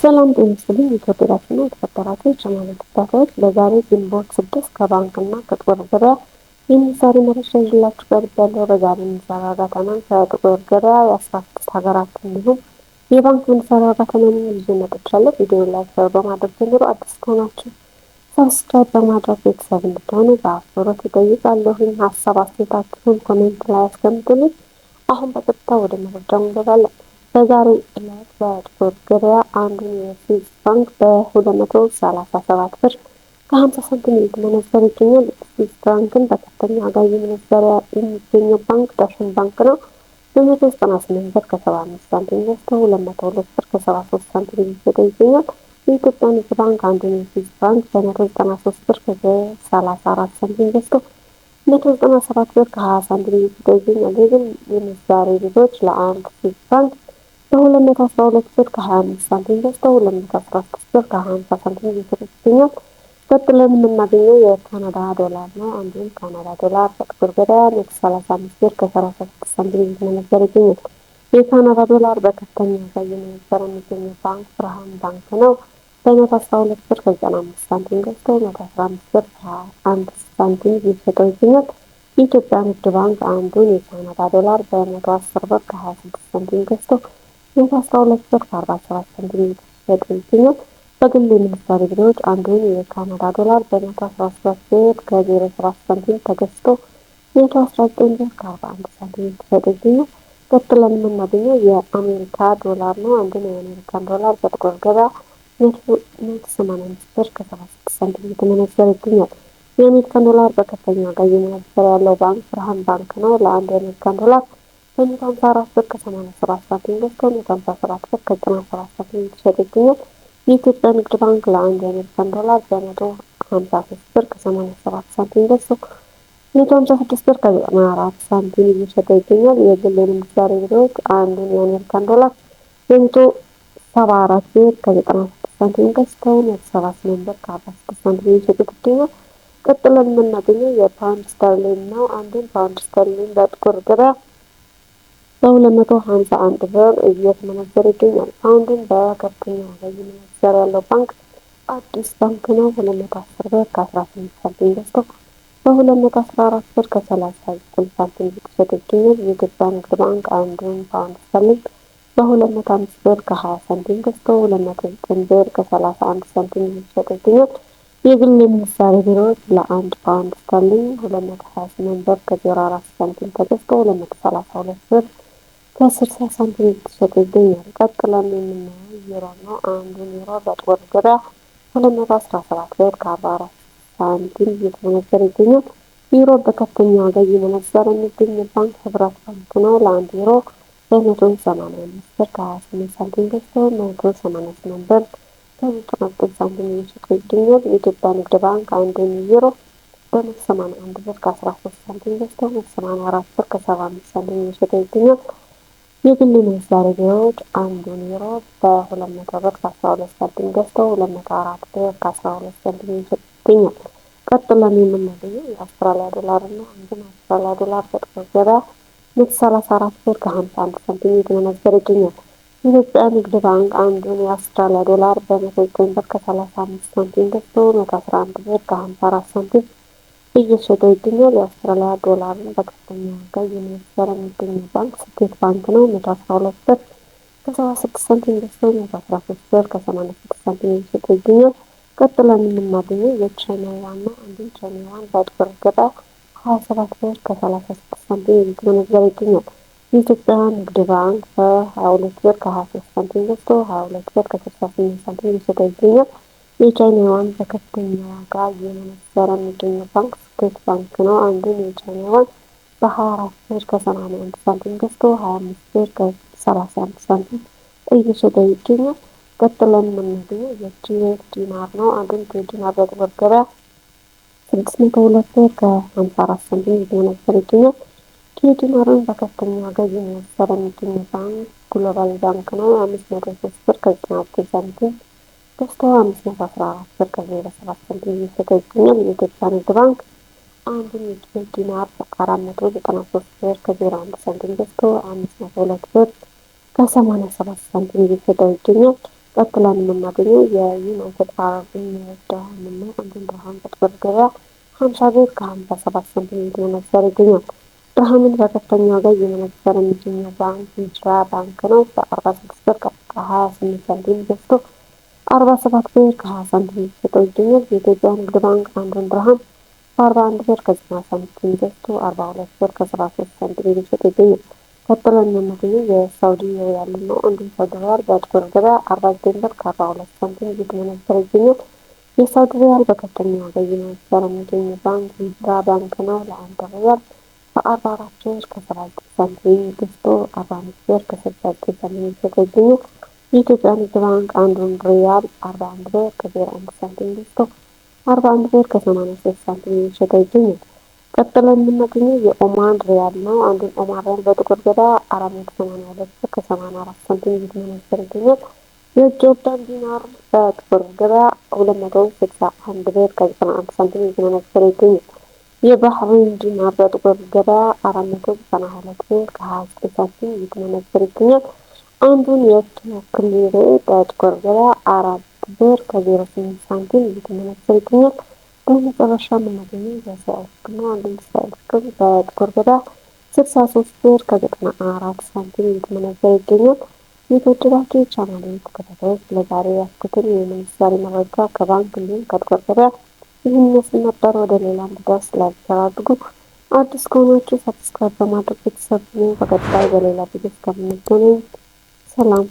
ሰላም ጤና ይስጥልኝ የተወደዳችሁና የተከበራችሁ የቻናል ተከታታዮች፣ ለዛሬ ግንቦት 6 ከባንክና ከጥቁር ገበያ የምንዛሬ መረጃ ይዤላችሁ ቀርቤያለሁ። በዛሬ ምንዛሬ ዋጋ ተመን ከጥቁር ገበያ የ16 ሀገራት እንዲሁም የባንክ ምንዛሬ ዋጋ ተመን ይዤ መጥቻለሁ። ቪዲዮ like በማድረግ ጀምሮ አዲስ ከሆናችሁ subscribe በማድረግ ቤተሰብ እንድትሆኑ በአክብሮት እጠይቃለሁኝ። ሀሳብ አስተያየታችሁን comment ላይ አስቀምጡልኝ። አሁን በቀጥታ ወደ መረጃው እንገባለን። በዛሬው ዕለት በጥቁር ገበያ አንዱን የስዊስ ፍራንክ በ237 ብር ከ50 ሳንቲም እየተመነዘረ ይገኛል። ስዊስ ፍራንክን በከፍተኛ ዋጋ እየመነዘረ የሚገኘው ባንክ ዳሽን ባንክ ነው። በ198 ብር ከ75 ሳንቲም ገዝቶ 202 ብር ከ73 ሳንቲም እየሸጠ ይገኛል። የኢትዮጵያ ንግድ ባንክ አንዱን የስዊስ ፍራንክ በ193 ብር ከ34 ሳንቲም ገዝቶ 197 ብር ከ20 ሳንቲም እየሸጠ ይገኛል። የግል የምንዛሬ ቤቶች ለአንድ ስዊስ ፍራንክ በ212 ብር ከ25 ሳንቲም ገዝተው 216 ብር ከ50 ሳንቲም እየሸጠ ይገኛል። ቀጥለን የምናገኘው የካናዳ ዶላር ነው። አንዱን ካናዳ ዶላር በጥቁር ገበያ 135 ብር ከ36 ሳንቲም እየተመነዘረ ይገኛል። የካናዳ ዶላር በከፍተኛ ዋጋ እየመነዘረ የሚገኘው ባንክ ብርሃን ባንክ ነው። በ112 ብር ከ95 ሳንቲም ገዝቶ 115 ብር ከ21 ሳንቲም እየሸጠው ይገኛል። የኢትዮጵያ ንግድ ባንክ አንዱን የካናዳ ዶላር በ110 ብር ከ26 ሳንቲም ገዝቶ 112 ብር ከ47 ሳንቲም እየተሸጠ ይገኛል። በግል የምንዛሬ ቢሮዎች አንዱን የካናዳ ዶላር በ117 ብር ከ07 ሳንቲም ተገዝቶ 119 ብር ከ41 ሳንቲም እየተሸጠ ይገኛል። ቀጥለን የምናገኘው የአሜሪካ ዶላር ነው። አንዱን የአሜሪካን ዶላር በጥቁር ገበያ 185 ብር ከ76 ሳንቲም እየተመነዘረ ይገኛል። የአሜሪካን ዶላር በከፍተኛ ዋጋ እየመነዘረ ያለው ባንክ ብርሃን ባንክ ነው። ለአንድ የአሜሪካን ዶላር በ154 ብር ከ87 ሳንቲም ገዝቶ 157 ብር ከ97 ሳንቲም እየተሸጠ ይገኛል። የኢትዮጵያ ንግድ ባንክ ለአንድ የአሜሪካን ዶላር በ153 ብር ከ87 ሳንቲም ገዝቶ 156 ብር ከ94 ሳንቲም እየሸጠ ይገኛል። የግል የምንዛሬ ቢሮዎች አንዱን የአሜሪካን ዶላር በ174 ብር ከ96 ሳንቲም ገዝተው 178 ብር ከ46 ሳንቲም እየሸጡት ይገኛል። ቀጥለን የምናገኘው የፓውንድ ስተርሊንግ ነው። አንዱን ፓውንድ ስተርሊንግ በጥቁር ገበያ በ251 ብር እየተመነዘረ ይገኛል። ፓውንድን በከፍተኛ ዋጋ እየመነዘረ ያለው ባንክ አዲስ ባንክ ነው። 210 ብር ከ18 ሳንቲም ገዝቶ በ214 ብር ከ39 ሳንቲም እየተሸጠ ይገኛል። የኢትዮጵያ ንግድ ባንክ አንዱን ፓውንድ ስተርሊንግ በ205 ብር ከ20 ሳንቲም ገዝቶ 209 ብር ከ31 ሳንቲም እየተሸጠ ይገኛል። የግል የምንዛሬ ቢሮዎች ለአንድ ፓውንድ ስተርሊንግ 228 ብር ከ04 ሳንቲም ተገዝቶ 232 ብር ከ60 ሳንቲም እየተሸጠ ይገኛል። ቀጥለን የምናየው ዩሮ ነው። አንዱን ዩሮ በጥቁር ገበያ 217 ብር ከ44 ሳንቲም እየተመነዘረ ይገኛል። ዩሮ በከፍተኛ ዋጋ እየመነዘረ የሚገኝ ባንክ ህብረት ባንክ ነው። ለአንድ ዩሮ በ185 ብር ከ28 ሳንቲም ገዝቶ 188 ብር ከ99 ሳንቲም እየሸጠ ይገኛል። የኢትዮጵያ ንግድ ባንክ አንዱን ዩሮ በ181 ብር ከ13 ሳንቲም ገዝቶ 184 ብር ከ75 ሳንቲም እየሸጠ ይገኛል። የግል ምንዛሬ ቢሮዎች አንዱን ዩሮ በ200 ብር ከ12 ሳንቲም ገዝተው 204 ብር ከ12 ሳንቲም እየሸጠ ይገኛል። ቀጥለን የምናገኘው የአውስትራሊያ ዶላር ነው። አንዱን አውስትራሊያ ዶላር በጥቁር ገበያ 134 ብር ከ51 ሳንቲም እየተመነዘረ ይገኛል። የኢትዮጵያ ንግድ ባንክ አንዱን የአውስትራሊያ ዶላር በ109 ብር ከ35 ሳንቲም ገዝቶ 111 ብር ከ54 ሳንቲም እየሸጠ ይገኛል። የአውስትራሊያ ዶላርን በከፍተኛ ዋጋ እየመነዘረ የሚገኘው ባንክ ስኬት ባንክ ነው። 112 ብር ከ76 ሳንቲም ገዝቶ 113 ብር ከ86 ሳንቲም እየሸጠ ይገኛል። ቀጥለን የምናገኘው የቻይና ዩዋን ነው። አንዱን ቻይና ዩዋን በጥቁር ገበያ 27 ብር ከ36 ሳንቲም እየተመነዘረ ይገኛል። የኢትዮጵያ ንግድ ባንክ በ22 ብር ከ23 ሳንቲም ገዝቶ 22 ብር ከ68 ሳንቲም እየሸጠ ይገኛል። የቻይና ዩዋን በከፍተኛ ዋጋ እየመነዘረ የሚገኘው ባንክ ስኬት ባንክ ነው። አንዱን የቻይና ዩዋን በ24 ብር ከ81 ሳንቲም ገዝቶ 25 ብር ከ31 ሳንቲም እየሸጠ ይገኛል። ቀጥለን የምናገኘው የኩዌት ዲናር ነው። አንዱን ኩዌት ዲናር በጥቁር ገበያ 602 ብር ከ54 ሳንቲም እየተመነዘረ ይገኛል። ኩዌት ዲናርን በከፍተኛ ዋጋ እየመነዘረ የሚገኘው ባንክ ግሎባል ባንክ ነው። 503 ብር ከ99 ሳንቲም ገዝቶ 514 ብር ከ07 ሳንቲም እየሸጠ ይገኛል። የኢትዮጵያ ንግድ ባንክ አንዱን የኩዌት ዲናር በ493 ብር ከ01 ሳንቲም ገዝቶ 502 ብር ከ87 ሳንቲም እየሸጠ ይገኛል። ቀጥለን የምናገኘው የዩናይትድ አረብ ኤሚሬት ድርሃምን ነው። አንዱን ድርሃም በጥቁር ገበያ 50 ብር ከ57 ሳንቲም እየተመነዘረ ይገኛል። ድርሃምን በከፍተኛ ዋጋ እየመነዘረ የሚገኘው ባንክ ሂጅራ ባንክ ነው። በ46 ብር ከ28 ሳንቲም ገዝቶ 47 ብር ከ20 ሳንቲም እየሸጠው ይገኛል። የኢትዮጵያ ንግድ ባንክ አንዱን ድርሃም በ41 ብር ከ90 ሳንቲም ገዝቶ 42 ብር ከ73 ሳንቲም እየሸጠ ይገኛል። ቀጥለን የምናገኘው የሳውዲ ሪያል ነው። አንዱን ሳውዲ ሪያል በጥቁር ገበያ 49 ብር ከ42 ሳንቲም እየተመነዘረ ይገኛል። የሳውዲ ሪያል በከፍተኛ ዋጋ እየመነዘረ የሚገኘው ባንክ ሂጅራ ባንክ ነው። ለአንድ ሪያል በ44 ብር ከ79 ሳንቲም ገዝቶ 45 ብር ከ69 ሳንቲም እየሸጠ ይገኛል። የኢትዮጵያ ንግድ ባንክ አንዱን ሪያል 41 ብር ከ01 ሳንቲም ገዝቶ 41 ብር ከ83 ሳንቲም እየሸጠ ይገኛል። ቀጥለን የምናገኘው የኦማን ሪያል ነው። አንዱን ኦማን ሪያል በጥቁር ገበያ 482 ብር ከ84 ሳንቲም እየተመነዘረ ይገኛል። የጆርዳን ዲናር በጥቁር ገበያ 261 ብር ከ91 ሳንቲም እየተመነዘረ ይገኛል። የባህሬን ዲናር በጥቁር ገበያ 492 ብር ከ29 ሳንቲም እየተመነዘረ ይገኛል። አንዱን የቱርክ ሊሬ በጥቁር ገበያ 4 ብር ከ08 ሳንቲም እየተመነዘረ ይገኛል። በመጨረሻ የምናገኘው የእስራኤል ሽቅል ነው። አንዱን እስራኤል ሽቅል በጥቁር ገበያ 63 ብር ከ94 ሳንቲም እየተመነዘረ ይገኛል። የተወደዳችሁ የቻናሌ ተከታታዮች፣ ለዛሬ ያስኩትን የምንዛሬ መረጃ ከባንክ እንዲሁም ከጥቁር ገበያ ይህን ይመስል ነበር። ወደ ሌላ እንዲደርስ like፣ share አድርጉ። አዲስ ከሆናችሁ subscribe በማድረግ ቤተሰብ። በቀጣይ በሌላ ቪዲዮ እስከምንገናኝ ሰላም።